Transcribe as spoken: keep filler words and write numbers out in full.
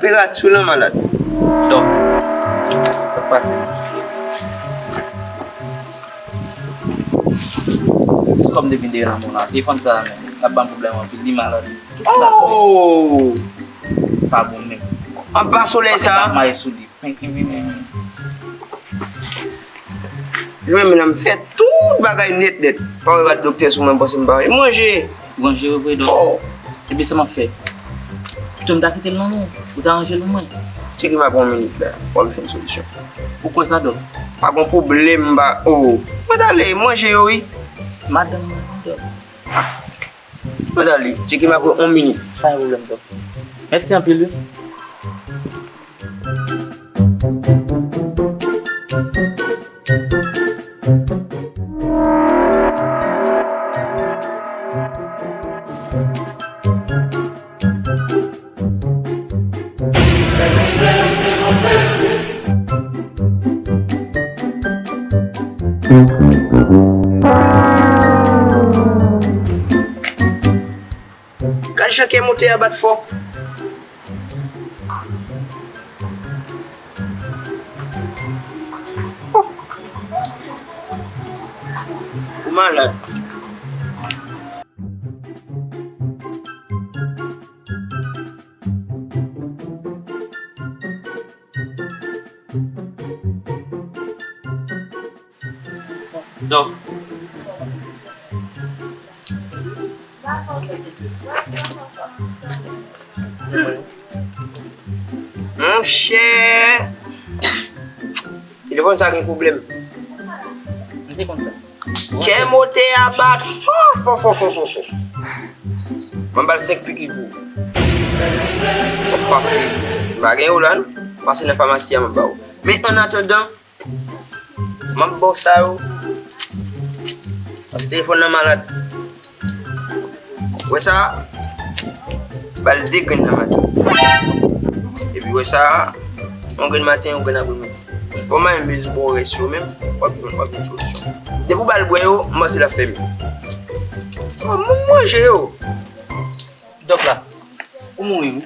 Tanperati w lan malad. Dòk, sa k pase? Ti kòm depi dèyè lanmò la. Telefòn sa a menm, l ap ban m pwoblèm anpil. Li malad. Tout sa l fè. Oh! Pa bon menm. Anba solèy sa a. Pase kap mache sou li. Mwen menm la, m fè tout bagay nèt nèt. Pa wè rad doktè sou mwen, m panse m pa wè. Manje. Ou ranje yo vre, dòk. Oh. Ebyen, sa m ap fè? Pito m ta kite l non, non. Ou ta ranje l pou mwen. Tcheke m ap yon minit la. W ap jwenn solisyon. Ou kwè sa, dòk? Pa gon pwoblèm, m pa. Oh. Mwen t ale, manje yo, wi. Madanm mwen, dòk. Mwen t ale, tcheke m apre yon minit. Pa gen pwoblèm, dòk. Mèsi anpil, wi. Gad jan kè motè a bat fò. Oh. Ou malad. Dòk. Monchè! Telefòn sa gen pwoblèm. M te konn sa. Kè motè a bat fò, fò, fò, fò, fò, fò. Mwen ba l senk piki kou. W ap pase, m pa gen yo la, non. Pase nan famasi a, m ap ba w. Men annatandan, m ap ba w sa yo. Paske telefòn nan malad. Wè sa a? Ba l de grenn nan maten. Epi wè sa a? Yon grenn maten, yon grenn apremidi. Bon, m a menm bezwen ba w rès yo menm, w ap jwenn, w ap jwenn solisyon. Depi w ba l bwè yo, m panse l ap fèmen. Oh, m manje yo. Dòk la, ou mouri wi.